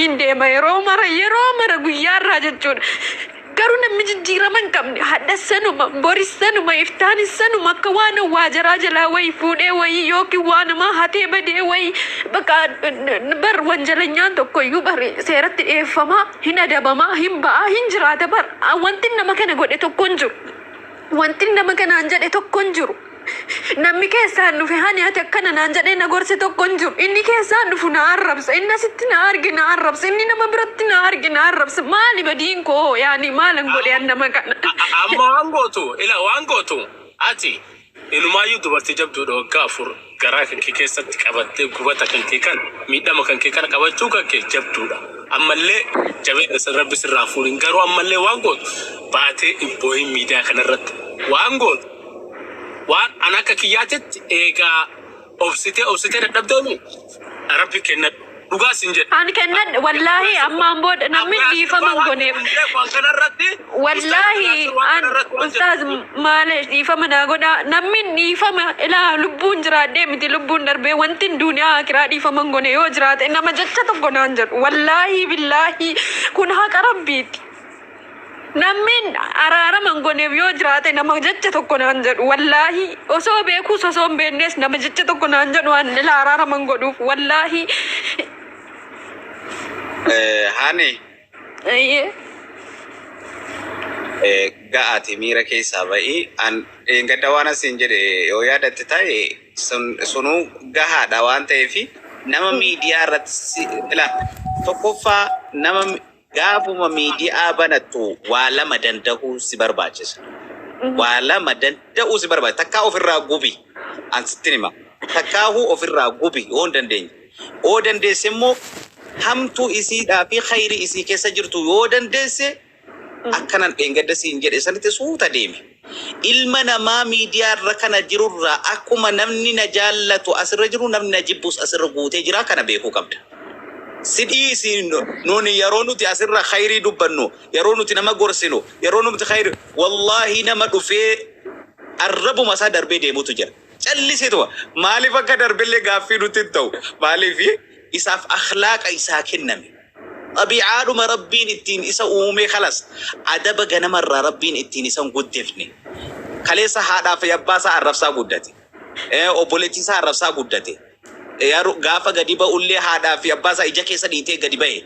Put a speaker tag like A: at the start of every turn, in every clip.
A: Jiimiin deema yeroo mara, yeroo mara guyyaarraa jechuudha. Garuu namni jijjiirama hin qabne hadhas sanuma, boris sanuma, iftaanis sanuma, akka waan waajaraa jalaa wayii fuudhee wayii yookiin waa namaa hatee badee wayii. Bakka bar wanjalanyaan tokkoyyuu bar seeratti dhiyeeffamaa, hin adabamaa, hin ba'aa, hin jiraata bar. Wanti nama kana godhe tokko hin jiru. Wanti nama kanaan jedhe tokko hin jiru. Namni keessaan dhufe hani ati akkana naan jedhee na gorse tokko hin jiru. Inni keessaan dhufu na arrabsa. Inni asitti na arge na arrabsa. Inni nama biratti na arge na arrabsa. Maali badiin koo? Yaani maalan godhe an nama kana?
B: Amma waan gootu, ila waan gootu, ati inumaayyuu dubartii jabduudha. Waggaa 4 garaa kan kee keessatti qabattee, gubata kan kee kan miidhama kan kee kana qabachuu kan kee jabduudha. Ammallee jabeenya san Rabbi sirraa fuudhin. Garuu ammallee waan gootu, baatee hin boohin miidiyaa kanarratti. Waan gootu, waan an akka kiyyaatitti, eegaa obsitee obsitee dadhabdeemi, Rabbi kennadhu. Dhugaa sin jedhe.
A: Ani kennan wallaahi, ammaan booda namni dhiifama hin goneef.
B: Waan kanarratti.
A: Wallaahi an ustaaz maale dhiifama naa godhaa. Namni dhiifama ilaa lubbuun jiraadhee miti, lubbuun darbee, wanti duniyaa akiraa dhiifama hin gone yoo jiraate nama jecha tokko naan jedhu. Wallaahi billaahi, kun haqa Rabbiiti. Namni araarama hin goneef yoo jiraate nama jecha tokko naan jedhu. Wallaahi osoo beekuus osoo hin beeknes nama jecha tokko naan jedhu an ilaa araarama hin godhuuf wallaahi.
C: Hani.
A: Ayyee.
C: Ga'aati, miira keessaa ba'ii. An gadda waan asiin jedhe yoo yaadatte ta'e, sunuu gahaadha waan ta'eef, nama miidiyaa irratti ila tokkoffaa nama gaafuma miidiyaa banattu waa lama danda'uu si barbaachisa. Waa lama danda'uu si barbaachisa. Takkaa ofirraa gubi. An sittin hima. Takkaahuu ofirraa gubi yoo hin dandeenye. Yoo dandeesse immoo hamtuu isiidhaa fi khayrii isii keessa jirtu yoo dandeesse, akkanan dheengadda siin jedhe sanitti suuta deemi. Ilma namaa miidiyaa irra kana jirurraa akkuma namni na jaallatu asirra jiru, namni na jibbus asirra guutee jira, kana beekuu qabda. Si dhiisi, nuni yeroo nuti asirra khayrii dubbannu, yeroo nuti nama gorsinu, yeroo nuti khayrii, wallaahi nama dhufee arrabuma isaa darbee deemutu jira. Calliseetuma maaliif akka darbellee gaaffii nutti hin ta'u. Maaliif? Isaaf akhlaaqa isaa kenname. Xabiicaadhuma Rabbiin ittiin isa uume kalas adaba ganamarraa Rabbiin ittiin isa hin guddifne. Kaleessa haadhaa fi abbaa isaa arrabsaa guddate. Obboleettii isaa arrabsaa guddate. Gaafa gadi ba'ullee haadhaa fi abbaa isaa ija keessa dhiitee gadi ba'e.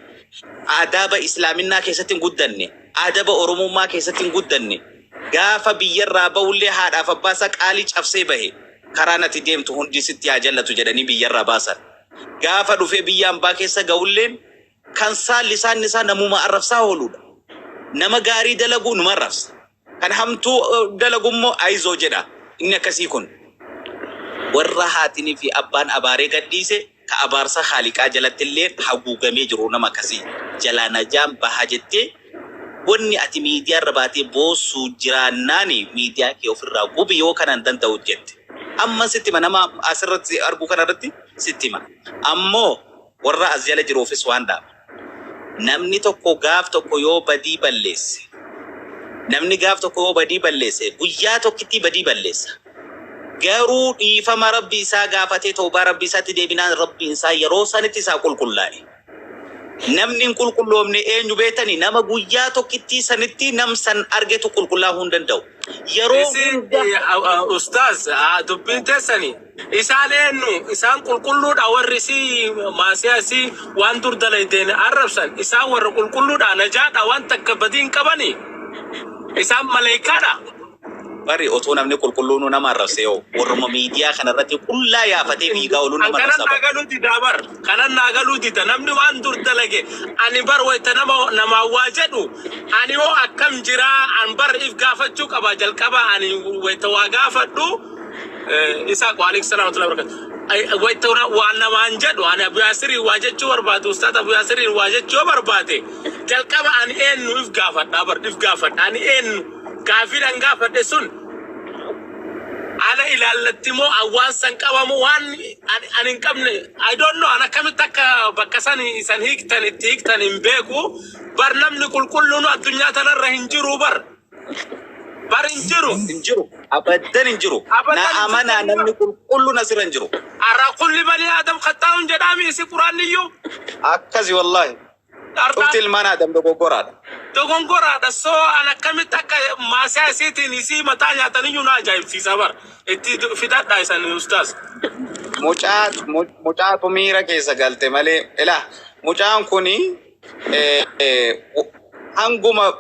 C: Adaba Islaaminaa keessatti hin guddanne. Adaba Oromummaa keessatti hin guddanne. Gaafa biyyarraa ba'ullee haadhaaf abbaa isaa qaalii cabsee bahe. Karaan ati deemtu hundi sitti haa jallatu jedhanii biyyarraa baasan. Gaafa dhufee biyya ambaa keessa ga'ulleen kan saa lisaanni isaa namuma arrabsaa ooludha. Nama gaarii dalagu numa arrabsa. Kan hamtuu dalagu immoo ayizoo jedha. Inni akkasii kun warra haatinii fi abbaan abaaree gadhiise, ka abaarsa Haaliqaa jalatti illee haguugamee jiru, nama akkasii jalaa najaan baha jettee wanni ati miidiyaa irra baatee boossuu jiraannaani, miidiyaa kee ofirraa gubi yoo kanaan danda'u jette. Amma sitti hima, nama asirratti argu kanarratti sitti hima. Ammoo warra as jala jiruufis waan dhaama. Namni tokko gaaf tokko yoo badii balleesse, namni gaaf tokko yoo badii balleesse, guyyaa tokkittii badii balleessa. Garuu dhiifama Rabbi isaa gaafatee toobaa Rabbi isaatti deebinaan Rabbiin isaa yeroo sanitti isaa qulqullaa'e. Namni hin qulqulloomne eenyu beektani? Nama guyyaa tokkittii sanitti nam san argetu qulqullaa'uu hin danda'u. Yeroo
B: Isin
C: hunda
B: ustaaz, dubbiin teessani isaan eenyu? Isaan qulqulluudha? Warri isii maasiyaa isii waan dur dalaydeen arrabsan, isaan warra qulqulluudha, najaadha, waan takka badii hin qabani, isaan maleeykaadha.
C: Bari otoo namni qulqulluunuu nama arrabse yoo warruma miidiyaa kanarratti qullaa yaafatee fiigaa ooluu
B: An
C: nama
B: kanan
C: arrabsa
B: naa
C: bara.
B: galuu dida bar, kanan naa galuu dida. Namni waan dur dalage, ani bar wayta nama namaan waa jedhu, ani hoo akkam jiraa? An bar if gaafachuu qaba jalqaba. Ani wayta waa gaafadhu, isa waalaikum salaam wa rahmatullahi wa barakatuh, wayta waan namaan jedhu, ani Abu Yaasirii waa jechuu barbaade, ustaad Abu Yaasiriin waa jechuu yoo barbaade, jalqaba ani eenyu if gaafadha bar, if gaafadha. Ani eenyu? Gaafiin an gaafadhe sun ana ilaallatti moo an waan san qabamu waan ani hin qabne? I don't know, an akkamitti akka bakka san isan hiiktan itti hiiktan hin beeku bar. Namni qulqulluun addunyaa tanarra hin jiru bar, bar hin jiru.
C: Hin jiru. Abaddan hin jiru.
B: Abaddan
C: Na
B: hin jiru.
C: amanaa, namni qulqulluun asirra hin jiru.
B: Arra kulli bani Aadam khaxaa'uun jedhaami isi Quraanniyyuu.
C: Akkasi wallaahi. Cufti ilmaan Aadam dogoggoraadha.
B: Dogongoraadha. So an akkamitti akka maasaa isiitiin isii mataa nyaataniyyuu na ajaa'ibsiisa bara. Itti fidadhaa isan, ustaas.
C: Mucaa mucaatu miira keessa galte malee, ilaa, mucaan kuni hanguma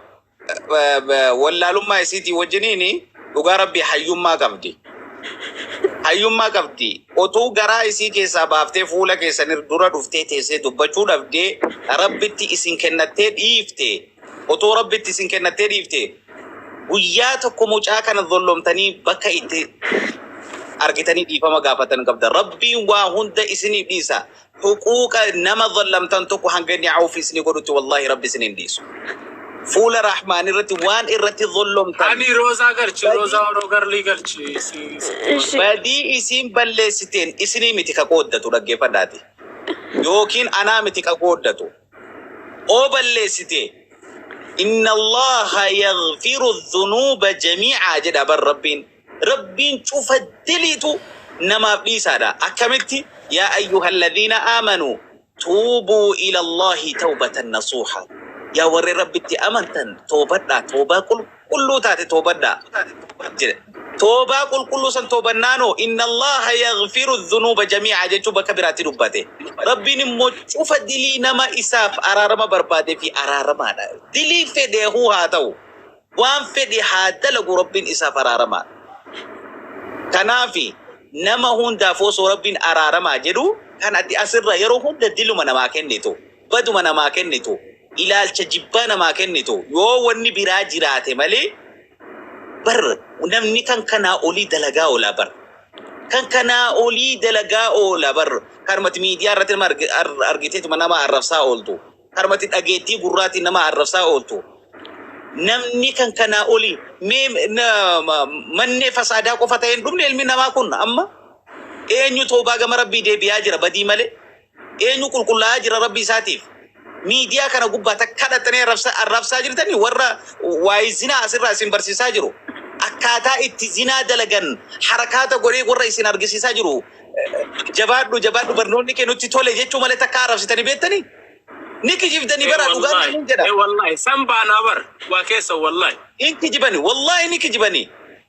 C: wallaalummaa isiitii wajjiniin dhugaa Rabbii hayyummaa qabdi. Hayyummaa qabdi. Otuu garaa isii keessaa baaftee fuula keessan dura dhuftee teessee dubbachuu dhabdee Rabbitti isin kennattee dhiifte. Otoo Rabbitti isin kennattee dhiifte, guyyaa tokko mucaa kana zollomtanii bakka itti argitanii dhiifama gaafatan qabda. Rabbiin waa hunda isiniif dhiisa. Huquuqa nama zallamtan tokko hanga inni awfi isinii godhutti wallahi Rabbi isin hin dhiisu. Fuula Rahmaan irratti waan irratti zollomtan
B: Ani Roozaa galchi, Roozaa Oroo Garlii galchi.
A: Ishi.
C: Badii isiin balleessiteen isinii miti ka qooddatu, dhaggeeffadhaati. Yookiin anaa miti ka qooddatu. Oo balleessite, "Inna Allaha yaghfiru dhunuuba jamii'aa" jedha bar Rabbiin. Rabbiin cufa diliitu namaaf dhiisaadha. Akkamitti? "Yaa ayyuha alladhiina aamanuu tuubuu ila Allahi tawbatan nasuuha." Yaa warri Rabbitti amantan, toobadhaa, toobaa qulqulluu taate toobadhaa jedhe. Toobaa qulqulluu san toobannaanoo "Inna Allaha yaghfiru dhunuuba jamii'aa" jechuu bakka biraatti dubbate. Rabbiin immoo cufa dilii nama isaaf araarama barbaadee fi araaramaadha. Dilii fedheehuu haa ta'u. Waan fedhe haa dalagu, Rabbiin isaaf araaramaadha. Kanaafi nama hundaaf osoo Rabbiin araaramaa jedhu, kan ati asirra yeroo hunda diluma namaa kennitu, baduma namaa kennitu, ilaalcha jibbaa namaa kennitu, yoo wanni biraa jiraate malee bar namni kan kanaa olii dalagaa oola bar. Kan kanaa olii dalagaa oola bar. Kanumatti miidiyaa irratti nama argiteetuma nama arrabsaa ooltu. Kanumatti dhageettii gurraatiin nama arrabsaa ooltu. Namni kan kanaa olii mee mannee fasaadaa qofa ta'ee hin dhumne. Ilmi namaa kun amma eenyu toobaa gama Rabbii deebi'aa jira badii malee? Eenyu qulqullaa'aa jira Rabbii isaatiif? Miidiyaa kana gubbaa takka dhattanii arrabsaa jirtanii warra waa'ee zinaa asirraa isin barsiisaa jiru, akkaataa itti zinaa dalagan harakaata godhee warra isin argisiisaa jiru, "Jabaadhu, jabaadhu, barnoonni kee nutti tole" jechuu malee takka arrabsitanii beektanii? Ni kijibdanii bara, dhugaan isinin jedha.
B: Wallahi san baanaa bar waa keessa wallahi.
C: In kijibani, wallahi ni kijibani.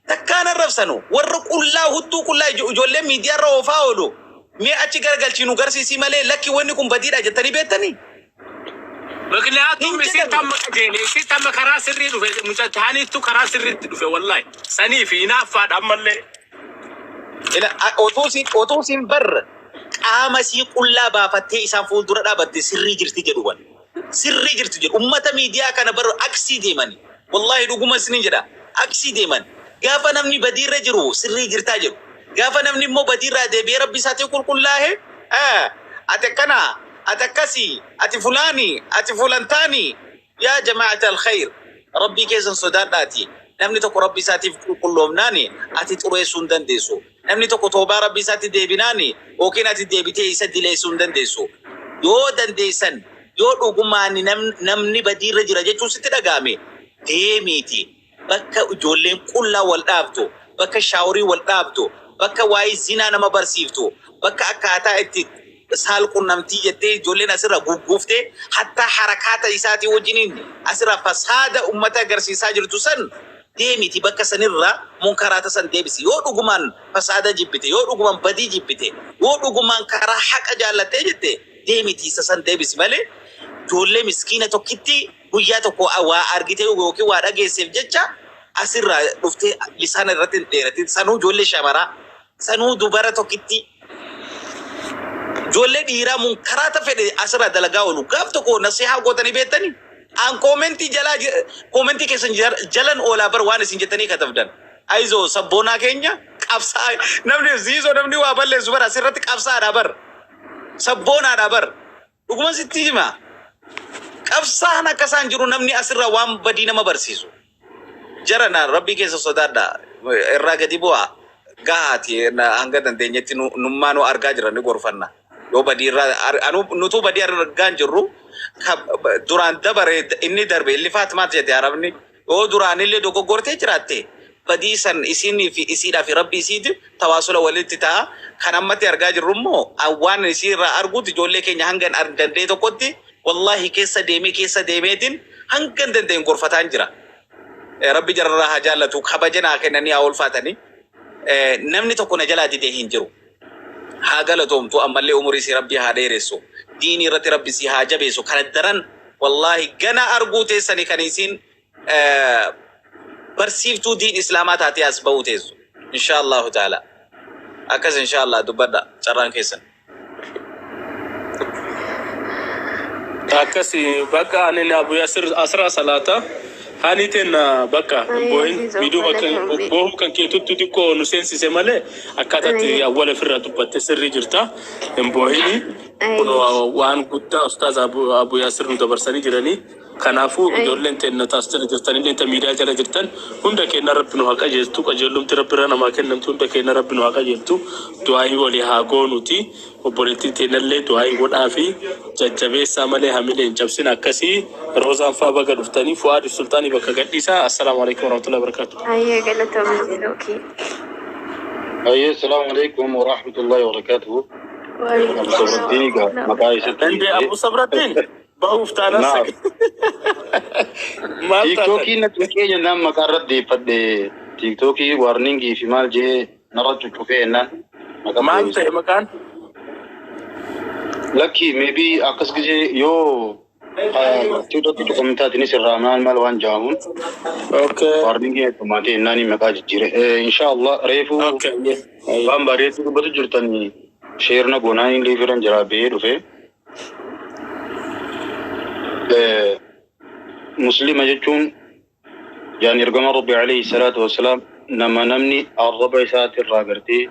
C: Takkaan arrabsanu warra qullaa, hudduu qullaa ijoollee miidiyaa irra oofaa oolu, mee achi garagalchii nu garsiisii malee, lakki, wanni kun badiidha jettanii beektanii?
B: Mikniyaatum
C: Hin
B: isii
C: jedhamu.
B: tamma qajeele, isii tamma karaa sirrii dhufe, mucatti haniittu karaa sirriitti dhufe wallahi. Sanii fi hinaaffaadha ammallee.
C: Ila otuu siin bar qaama sii qullaa baafattee isaan fuuldura dhaabatte sirrii jirti jedhu wan. Sirrii jirti jedhu. Ummata miidiyaa kana bar aksii deemani. Wallahi dhuguma isinin jedha. Aksii deeman. Gaafa namni badiirra jiru sirrii jirtaa jedhu. Gaafa namni immoo badiirraa deebi'ee Rabbi isaatii qulqullaa'e, "Ati akkana, ati akkasii, ati fulaani, ati fulantaani." Yaa jamaa'ata alkhayr, Rabbii keessan sodaadhaati. Namni tokko Rabbi isaatiif qulqulloomnaani ati xureessuu hin dandeessu. Namni tokko toobaa Rabbi isaatti deebinaani yookiin ati deebitee isa dileessuu hin dandeessu. Yoo dandeessan, yoo dhugumaan namni badiirra jira jechuun sitti dhaga'ame, deemiiti bakka ijoolleen qullaa wal dhaabdu, bakka shaaworii wal dhaabdu, bakka waa'ee zinaa nama barsiiftu, bakka akkaataa itti saalqunnamtii jettee ijoolleen asirra gugguuftee hattaa harakaata isaatii wajjiniin asirra fasaada ummata agarsiisaa jirtu san deemiti, bakka sanirra munkaraata san deebisi. Yoo dhugumaan fasaada jibbite, yoo dhugumaan badii jibbite, yoo dhugumaan karaa haqa jaallattee jette, deemiti isa san deebisi malee, ijoollee miskiina tokkitti guyyaa tokko waa argitee yookiin waa dhageesseef jecha asirraa dhuftee lisaana irratti hin dheeratin. Sanuu ijoollee shamaraa, sanuu dubara tokkitti, ijoollee dhiiraa munkaraata fedhe asirraa dalagaa oolu gaaf tokko nasihaa gootanii beektanii? An koomentii jalaa, koomentii keessan jalan oolaa bar waan isin jettanii katabdan. Ayizoo, sabboonaa keenya, qabsaa. Namni ziizoo, namni waa balleessu bar asirratti qabsaadha bar, sabboonaadha bar. Dhuguma sitti hima, qabsaan akka isaan jiru namni asirraa waan badii nama barsiisu. Jara na, Rabbii keessa sodaadha, irraa gadi bu'aa gahaati. Hanga dandeenyetti nummaa nu argaa jira ni gorfanna. Yoo badii irraa nutuu badii argaa hin jirru, duraan dabare inni darbe illi faatimaati jette Arabni. Yoo duraan illee dogoggortee jiraatte, badii san isinii fi isiidhaa fi Rabbii isiiti tawaasula walitti ta'a. Kan ammatti argaa jirru immoo waan isii irraa arguutti ijoollee keenya hanga danda'e tokkotti Wallaahi keessa deemee keessa deemeetiin hanga hin dandeenye gorfataan jira. Rabbi jararraa haa jaallatu, kabaja naa kennanii haa ulfaatanii. Namni tokko na jalaa didee hin jiru. Haa galatoomtu, ammallee umurii si Rabbi haa dheeressu. Diinii irratti Rabbi si haa jabeessu. Kana daran wallaahi gana arguu teessanii kan isin barsiiftuu diin islaamaa taatee as ba'uu teessu. Insha Allahu ta'ala. Akkas insha Allah, dubbadha, carraan keessan.
B: Akkasi bakka ani Abu Yasir asra salaata hani tenna bakka boohin miidhuu bakka boohuu kan keetutti xiqqoo nu seensise malee akkaataatti awwala ofirraa dubbatte sirrii jirta, hin boohini. Kun waan guddaa ustaaz Abu Yasir nu dabarsanii jiranii. Kanaafuu ijoolleen teenna taas jala jirtan illee, ta miidiyaa jala jirtan hunda keenya Rabbi nu haa qajeeltu. Qajeelumti Rabbi irra namaa kennamtu. Hunda keenya Rabbi nu haa qajeeltu. Du'aayii walii haa goonuti. Obboleettiin teenyallee du'aayii godhaa fi jajjabeessaa malee hamilee hin cabsin. Akkasii Roozaan faa baga dhuftanii. Fu'aad Sultaanii bakka gadhiisaa. Assalaamu alaikum warahmatullahi wabarakatuh.
A: Ayyee, galatoomii okay.
D: Ayyee, salaamu alaikum wa rahmatullahi wa barakatuhu. Abu Sabrattiin egaa maqaa isatti
B: Inde Abu Sabrattiin bahuuf taanaan
D: Naam.
B: Maal taatan?
D: Tiiktookii na tuqee jennaan maqaa irratti deeffadhe. Tiiktookii warningii fi maal jee narra cuccufee jennaan maqaa
B: Maal
D: deebise.
B: ta'e maqaan?
D: Lakki, maybe akkas gisee yoo tiiktookii cuqamtaatiinis irraa maal maal waan jedhamuun warningii heddumaatee jennaan maqaa jijjiire. Insha Allah reefuu waan bareedduu dubbatu jirtanii sheerna goonaan illee firan jira ba'ee dhufe. Muslima jechuun jaan ergama Rabbi alayhi salaatu wassalaam nama namni arraba isaatirraa gartee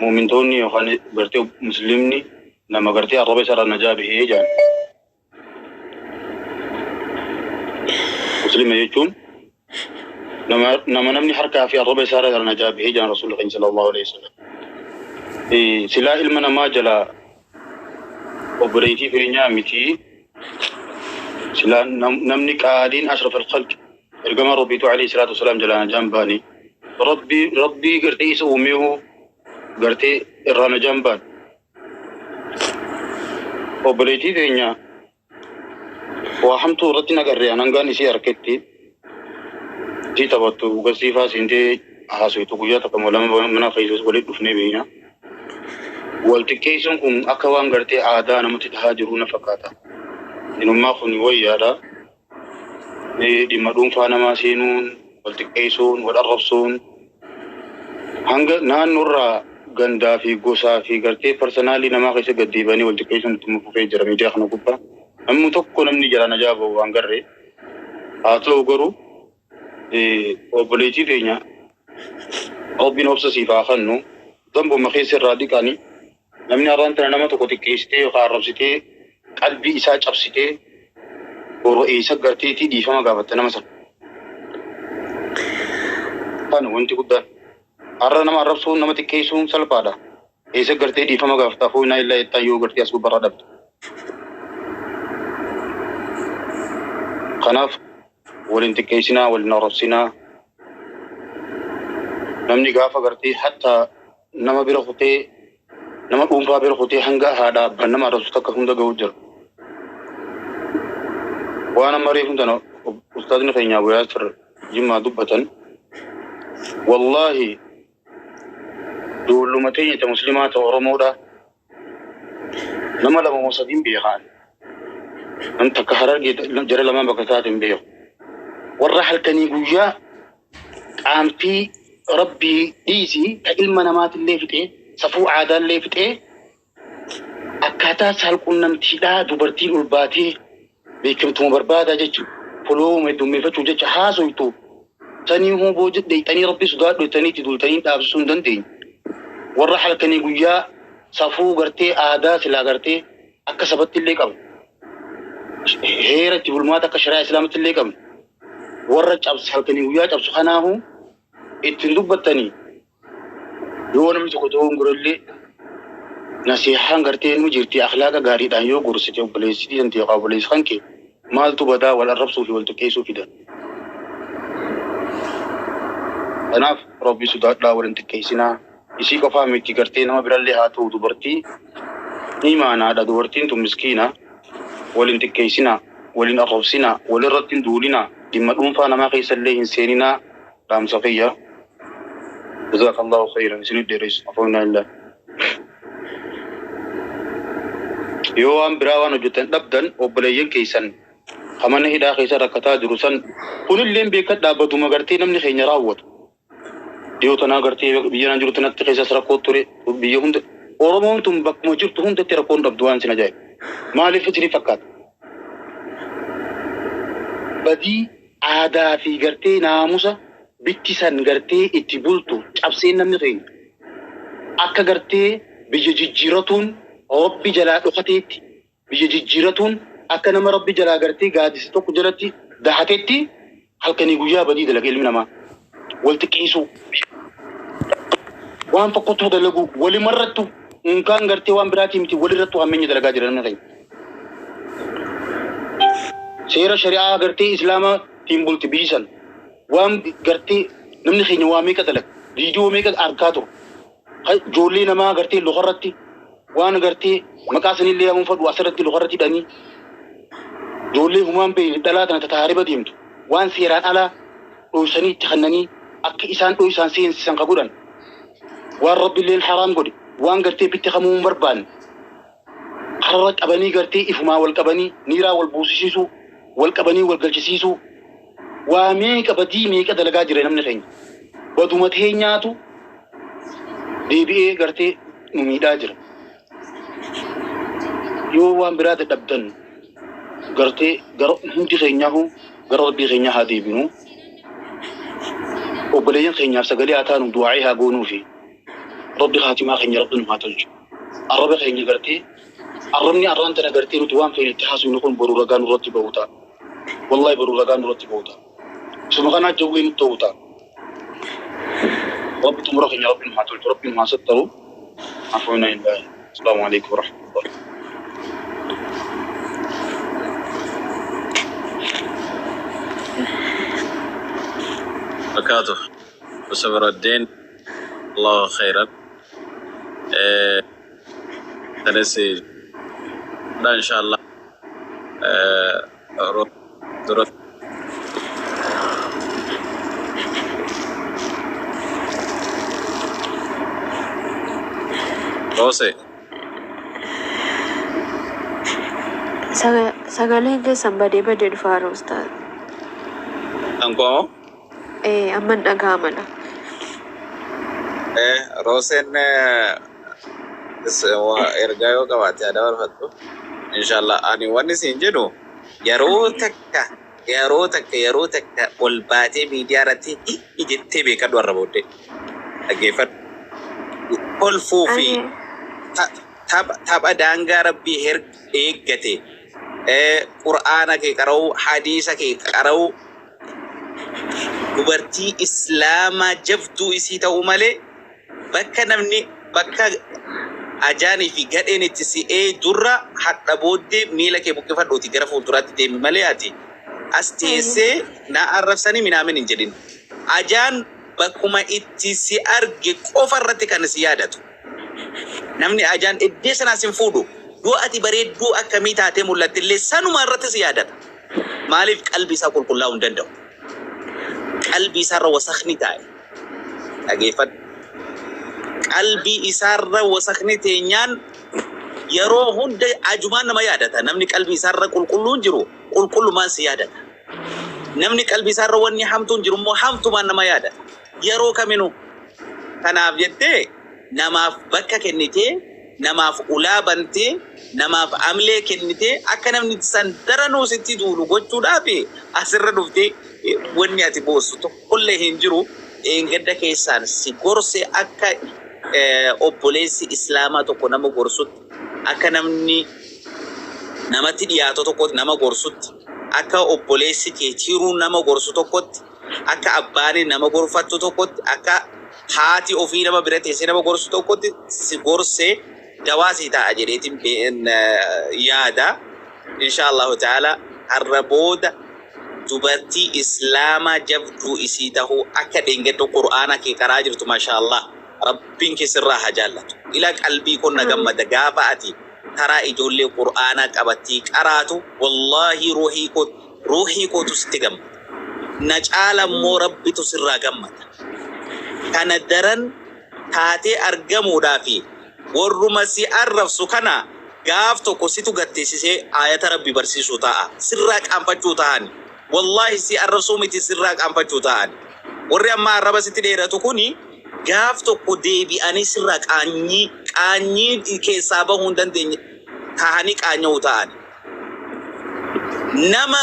D: muumintoonni yookaan gartee muslimni nama gartee arraba isaarraa najaa bahee jaan. Muslima jechuun nama namni harkaa fi arraba isaarraa najaa bahee jaan Rasuulli keenya sallallahu alayhi wasallam. Silaa ilma namaa jalaa obboleettii keenyaa miti, silaa namni qaaliin ashraf al-khalq ergama Rabbiitu alayhi salaatu wasalaam jalaa najaan baani. Rabbii gartee isa uumeehu gartee irraa najaan baani. Obboleettii keenya waa hamtuu irratti nagarree hangaan isii harketti isii taphattu gasiifaa seentee haasoytu guyyaa tokko moo lama mana keessas walitti dhufnee beekna. Wal xiqqeessuun kun akka waan gartee aadaa namatti tahaa jiru na fakkaata. Inummaa kun wayyaadha. Dhimma dhuunfaa namaa seenuun, wal xiqqeessuun, wal arrabsuun hanga naannoorraa gandaa fi gosaa fi gartee personalii namaa keessa gad deebi'anii wal xiqqeessuun itti fufee jira miidiyaa kana gubbaa. Namni tokko namni jala najaa bahu waan garree. Haa ta'u garuu obboleettii keenya Rabbiin obsa siif haa kennu. Dambuma keessa irraa dhiqanii namni har'aan tana nama tokko xiqqeessitee yookaan arrabsitee qalbii isaa cabsitee boru eessa garteetii dhiifama gaafatte nama sana. Kana wanti guddaan. Har'a nama arrabsuun, nama xiqqeessuun salphaadha. Eessa gartee dhiifama gaafata fuunaa illaa jettaa yoo gartee as gubbarraa dhabde. Kanaaf waliin xiqqeessinaa, waliin arrabsinaa. Namni gaafa gartee hatta nama bira kutee, nama dhuunfaa bira kutee hanga haadha abbaan nama arrabsu takka hunda ga'u jira. Waan amma reefu tana ustaazni keenya Abu Yaasir Jimmaa dubbatan, wallaahi ijoolluma teenya ta muslimaa ta Oromoodha. Nama lama moo sadiin beekaan. Nam takka Harargee jara lamaan bakka taateen beeku. Warra halkanii guyyaa qaamtii Rabbii dhiisii ta ilma namaatillee fixee, safuu aadaallee fixee, akkaataa saalqunnamtiidhaa dubartiin ol baatee beekamtuma barbaadaa jechuudha. Follow heddummeeffachuuf jecha haasoytu. Sanii huboo dheeyxanii Rabbi sodaadhu jettanii itti duultanii dhaabsisuu hin dandeenye. Warra halkanii guyyaa safuu gartee aadaa silaa gartee akka sabatti illee qabnu. Heera itti bulmaata akka shari'aa islaamatti illee qabnu. Warra cabse, halkanii guyyaa cabsu kanaahu ittiin dubbattanii yoo namni tokko ta'uu hin nasihaan gartee nu jirti akhlaaqa gaariidhaan yoo gorsite obboleessitii danda'e yookaan obboleessi kan kee maaltu badaa wal arrabsuu fi wal xiqqeessuu fidan. Kanaaf Rabbi sodaadhaa, wal hin xiqqeessinaa. Isii qofaa miti, gartee nama birallee haa ta'u, dubartii ni maanaadha, dubartiin tun miskiina. Waliin xiqqeessinaa, waliin arrabsinaa, walirratti hin duulinaa, dhimma dhuunfaa namaa keessa illee hin seeninaa dhaamsa kiyya. Jazakallahu khayran isinit dheeressu. Afoonnaa illaa. Yoo waan biraa waan hojjetan dhabdan obboleeyyan keessan kamana hidhaa keessa rakkataa jiru san kunillee beekan dhaabbatuma gartee namni keenya raawwatu. Dhiyoo tanaa gartee biyya naan jiru tanatti keessas rakkoo ture biyya hunda Oromoon tun bakkuma jirtu hundatti rakkoon dhabdu waan isin ajaa'ibu. Maaliif isin fakkaata? Badii aadaa fi gartee naamusa bitti san gartee itti bultu cabsee namni keenya akka gartee biyya jijjiiratuun Rabbi jalaa dhokateetti biyya jijjiiratuun akka nama Rabbi jalaa gartee gaaddisa tokko jalatti dahatetti halkanii guyyaa badii dalaga ilmi namaa. Wal xiqqeessuu waan tokkotu dalagu walimarrattu unkaan gartee waan biraatii miti walirrattu hammeenya dalagaa jira namni keenya. Seera shari'aa gartee islaamaa bulti biyyi san waan gartee namni keenya waa meeqa dalaga viidiyoo meeqa argaa turu. Ijoollee namaa gartee lukarratti waan gartee maqaa sanillee yaamuun fadhu asirratti lukarratti hidhanii ijoollee humaan beeyne dhalaa tana tataariba deemtu waan seeraan alaa dhoysanii itti kennanii akka isaan dhoysaan seensisan ka godhan waan rabbiilleen haraam godhe waan gartee bitti kamuu hin barbaanne karra qabanii gartee ifumaa wal qabanii niiraa wal buusisiisuu wal qabanii wal galchisiisuu waa meeqa badii meeqa dalagaa jira namni keenya baduma teenyaatu deebi'ee gartee nu miidhaa jira. Yoo waan biraa dadhabdan gartee gara hundi keenyahu gara rabbii keenyaa haa deebinu. Obboleeyyan keenyaaf sagalee haa taanu du'aa'ii haa goonuufi rabbi haatimaa keenya rabbi nu haa tolchu. Arraba keenya gartee arrabni arraan tana gartee nuti waan feene itti haasofnu kun boruu ragaa nurratti bahu ta'a. Wallahi boruu ragaa nurratti bahu ta'a. Isuma kanaa jawwee nutti ta'u ta'a. Rabbi xumura keenya rabbi nu haa tolchu rabbi nu haa sattaru. Afuuna illaahi. Asalaamu alaikum warahmatullah.
C: بركاته وصبر الدين الله خيرا. تنسي لا إن شاء الله. درس روسي.
A: Sagaleen keessan badee badee dhufaa jira ustaaz.
C: أنكم
A: Ee amma hin dhaga'amana.
C: Rooseen ergaa yoo qabaatte haa dabarfattu. Inshallah ani wanni siin jedhu yeroo takka ol baatee miidiyaa irratti jettee beekadhu har'a booddee dhaggeeffadhu. Kolfuu fi tapha daangaa rabbii eeggate qur'aana kee qara'uu hadiisa kee qara'uu dubartii islaamaa jabduu isii ta'uu malee bakka namni bakka ajaanii fi gadheen itti si'ee durra hadha booddee miila kee buqqifadhuuti gara fuulduraatti deemi malee ati as teessee na arrabsanii minaamin hin jedhin. Ajaan bakkuma itti si arge qofa irratti kan si yaadatu. Namni ajaan iddee sanaas hin fuudhu. Yoo ati bareedduu akkamii taatee mul'atte illee sanuma irratti si yaadata. Maaliif qalbii isaa qulqullaa'uu hin danda'u? Qalbii isaarra wasakni taa'e. Dhageeffadhu. Qalbii isaarra wasakni teenyaan yeroo hunda ajumaan nama yaadata. Namni qalbii isaarra qulqulluun jiru qulqullumaan si yaadata. Namni qalbii isaarra wanni hamtuun jiru immoo hamtumaan nama yaadata. Yeroo kaminuu. Kanaaf jettee namaaf bakka kennitee namaaf ulaa bantee namaaf amlee kennitee akka namni san daranuu sitti duulu gochuudhaaf asirra dhuftee wanni ati boossu tokkollee hin jiru. Gadda keessaan si gorse akka obboleessi islaamaa tokko nama gorsutti akka namni namatti dhiyaatu tokko nama gorsutti akka obboleessi kee tiruu nama gorsu tokkotti akka abbaan nama gorfattu tokkotti akka haati ofii nama bira teessee nama gorsu tokkotti si gorsee dawaa si ta'a jedheetiin yaada. Insha Allahu ta'ala har'a booda dubartii islaamaa jabduu isii tahuu akka dheengadda qur'aana kee karaa jirtu masha Allah rabbiin kee sirraa haa jaallatu. Ila qalbii kun na gammada gaafa ati Taraa ijoollee Qur'aanaa qabattii qaraatu, wallaahi ruuhii koo ruuhii kootu sitti gammada. Na caala immoo Rabbitu sirraa gammada. Kana daran taatee argamuudhaafi warruma si arrabsu kana gaaf tokko situ gad teessisee aayata Rabbi barsiisuu taa'a. Sirraa qaanfachuu taa'ani. Wallaahi si arrabsuu miti sirraa qaanfachuu taa'ani. Warri amma arraba sitti dheeratu kuni gaaf tokko deebi'anii sirraa qaanyii qaanyii keessaa bahuu hin dandeenye taahanii qaanya'uu taa'ani. Nama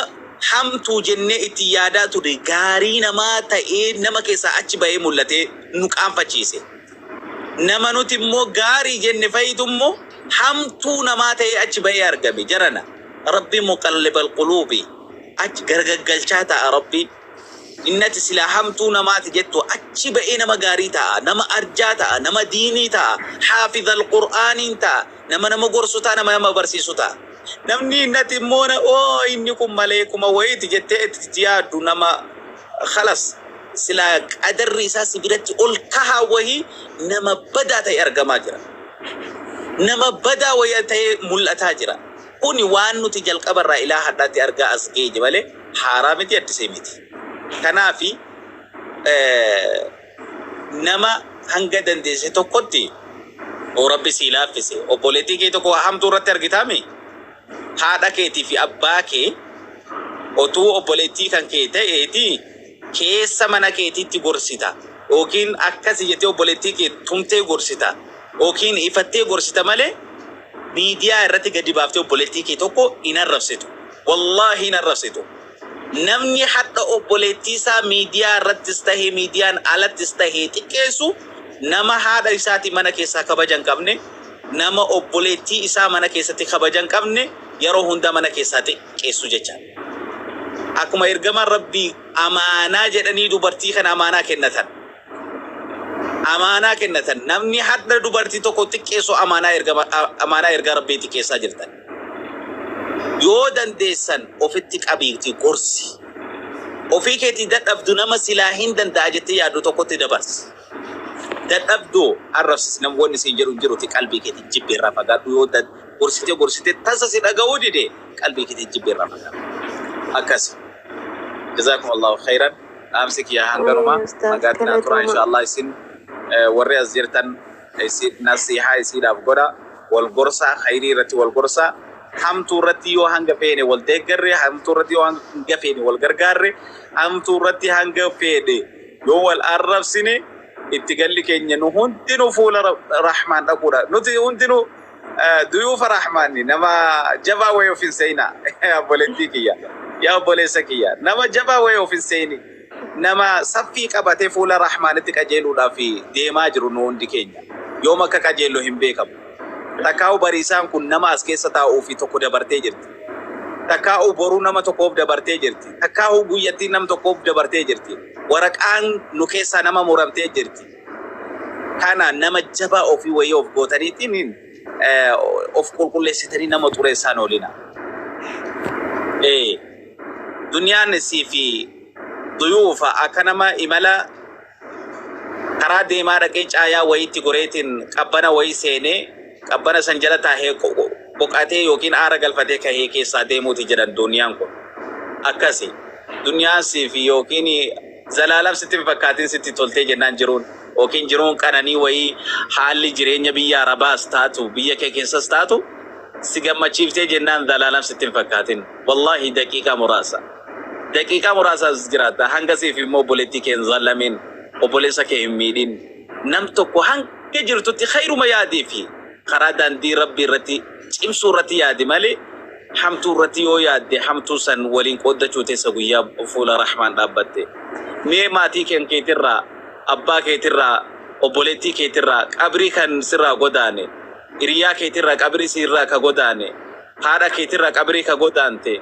C: hamtuu jennee itti yaadaa turre gaarii namaa ta'ee nama keessaa achi bahee mul'atee nu qaanfachiise. Nama nuti immoo gaarii jenne fayitu immoo hamtuu namaa ta'ee achi bahee argame. Jarana Rabbiin muqallibal quluubi achi gargaggalchaa ta'a Rabbiin. Inni ati silaa hamtuu namaati jettu achi ba'ee nama gaarii ta'a, nama arjaa ta'a, nama diinii ta'a, haafizal qur'aaniin ta'a, nama nama gorsu ta'a, nama nama barsiisu ta'a. Namni inni ati immoo na oo inni kun maleekuma wayiiti jettee itti yaaddu nama khalas silaa qadarri isaa si biratti ol kahaa wahii nama badaa ta'e argamaa jira. Nama badaa wayii ta'ee mul'ataa jira. Kuni waan nuti jalqaba irraa ilaa hadhaatti argaa as geenye malee haaraa miti addisee miti. Kanaafi nama hanga dandeesse tokkotti yoo Rabbi sii laaffise obboleettii kee tokko waa hamtuu irratti argitaami haadha keetii fi abbaa kee otuu obboleettii kan kee ta'eeti keessa mana keetiitti gorsita yookiin akkasi jettee obboleettii kee tumtee gorsita yookiin ifattee gorsita malee miidiyaa irratti gadi baaftee obboleettii kee tokko hin arrabsitu. Wallaahi hin arrabsitu. Namni hadha obboleettii isaa miidiyaa irrattis tahee miidiyaan alattis tahee xiqqeessu nama haadha isaatii mana keessaa kabaja hin qabne, nama obboleettii isaa mana keessatti kabaja hin qabne yeroo hundaa mana keessaa xiqqeessu jechaadha. Akkuma ergamaan Rabbii amaanaa jedhanii dubartii kana amaanaa kennatan. Amaanaa kennatan. Namni hadha dubartii tokko xiqqeessu amaanaa ergama amaanaa ergaa Rabbii xiqqeessaa jirtan. Yoo dandeessan ofitti qabiitii gorsi. Ofii keetii dadhabdu nama silaa hin danda'a jettee yaaddu tokkotti dabarsi. Dadhabdu arrabsisi namni wanni siin jedhu hin jiruti qalbii keetiin jibbi irraa fagaadhu yoo gorsitee gorsitee tasa si dhaga'uu dide qalbii keetiin jibbi irraa fagaadhu. Akkasi. Jazaakum Allahu khayran. Dhaamsi kiyya hanganuma.
A: Ee ustaaz
C: Nagaatti naa turaa
A: galatooma.
C: inshallah isin warri as jirtan isin nasihaa isiidhaaf godha. Wal gorsaa khayrii irratti wal gorsaa. Hamtuu irratti yoo hanga feene wal deeggarre, hamtuu irratti yoo hanga feene wal gargaarre, hamtuu irratti hanga feene yoo wal arrabsine itti galli keenya nu hundinuu fuula Rahmaan dhaquudha. Nuti hundinuu duyuufa Rahmaani nama jabaa wayii of hin seeyinaa. Obboleettii kiyya. Yaa obboleessa kiyya. Nama jabaa wayii of hin seeyini. Nama saffii qabatee fuula Rahmaanitti qajeeluudhaaf deemaa jiru nu hundi keenya. Yoom akka qajeellu hin beekamu. Takkaa'u bariisaan kun nama as keessa taa'uu fi tokko dabartee jirti. Takkaa'u boruu nama tokkoof dabartee jirti. Takkaa'u guyyattii nam tokkoof dabartee jirti. Waraqaan nu keessaa nama muramtee jirti. Kana nama jabaa ofii wayii of gootaniitiin of qulqulleessitanii nama xureessaan oolina. Duniyaan sii fi duyuufa akka nama imala karaa deemaa dhaqee caayaa wayiitti goreetiin qabbana wayii seenee qabbana san jala taahee boqatee yookiin aara galfatee kahee keessaa deemuuti jedhan duniyaan kun. Akkasi. Duniyaan siif yookiin zalaalam sitti hin fakkaatin sitti toltee jennaan jiruun yookiin jiruun qananii wayii haalli jireenya biyya Arabaas taatu biyya kee keessas taatu si gammachiiftee jennaan zalaalam sitti hin fakkaatin. Wallaahi daqiiqaa muraasa. Daqiiqaa muraasaas jiraatta. Hanga siif immoo obboleettii kee hin zallamin, obboleessa kee hin miidhin. Nam tokko hanga jirtutti khayruma yaadii fi karaa daandii Rabbii irratti cimsuu irratti yaadi malee hamtuu irratti yoo yaadde hamtuu san waliin qooddachuu teessa guyyaa fuula Rahmaan dhaabbatte. Mee maatii kan keetirraa, abbaa keetirraa, obboleettii keetirraa qabrii kan sirraa godaane, hiriyaa keetirraa qabrii sirraa ka godaane, haadha keetirraa qabrii ka godaante,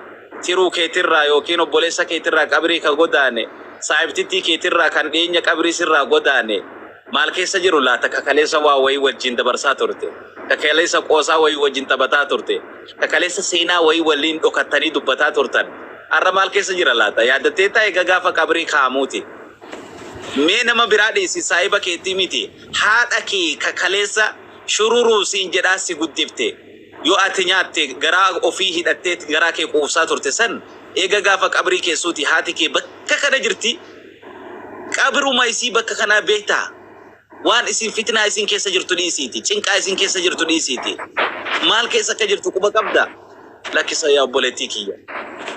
C: tiruu keetirraa yookiin obboleessa keetirraa qabrii ka godaane, saahibtittii keetirraa kan dhiyeenya qabrii sirraa godaane, maal keessa jiru laata ka kaleessa waa wayii wajjin dabarsaa turte, ka kaleessa qoosaa wayii wajjin taphataa turte, ka kaleessa seenaa wayii waliin dhokattanii dubbataa turtan. Har'a maal keessa jira laata? Yaadattee taa'e gaafa qabrii kaa'amuuti. Mee nama biraa dhiisi saahiba keetii miti. Haadha kee ka kaleessa shururuu siin jedhaa si guddifte. Yoo ati nyaatte garaa ofii hidhattee garaa kee quufsaa turte san eega gaafa qabrii keessuuti haati kee bakka kana jirti. Qabruma isii bakka kanaa beektaa? Waan isin fitnaa isin keessa jirtu dhiisiiti. Cinqaa isin keessa jirtu dhiisiiti. Maal keessa akka jirtu quba qabda? Lakkisa yaa obboleettii kiyya.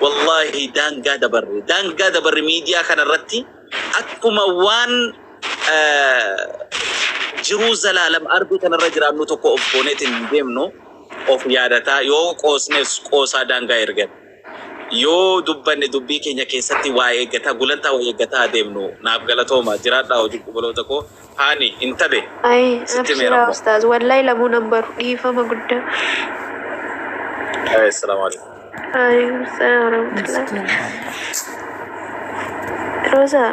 C: Wallaahi daangaa dabarre. Daangaa dabarre miidiyaa kana irratti akkuma waan jiruu zalaalam ardii kanarra jiraannu tokko of gooneetiin hin deemnu of yaadataa yoo qoosnes qoosaa daangaa ergan. Yoo dubbanne dubbii keenya keessatti waa eeggataa gulantaa waa eeggataa adeemnu naaf galatooma jiraadhaa hojii obboloota koo haani hin tabe
A: Ay,
C: sitti
A: abshiraa
C: meerammoo.
A: ustaaz. Wallahi lamuu nan baru. Dhiifama guddaa.
C: Assalaamu alaikum.
A: Alaikum salaam warahmatullahi.
E: Miskiina.
A: Roza.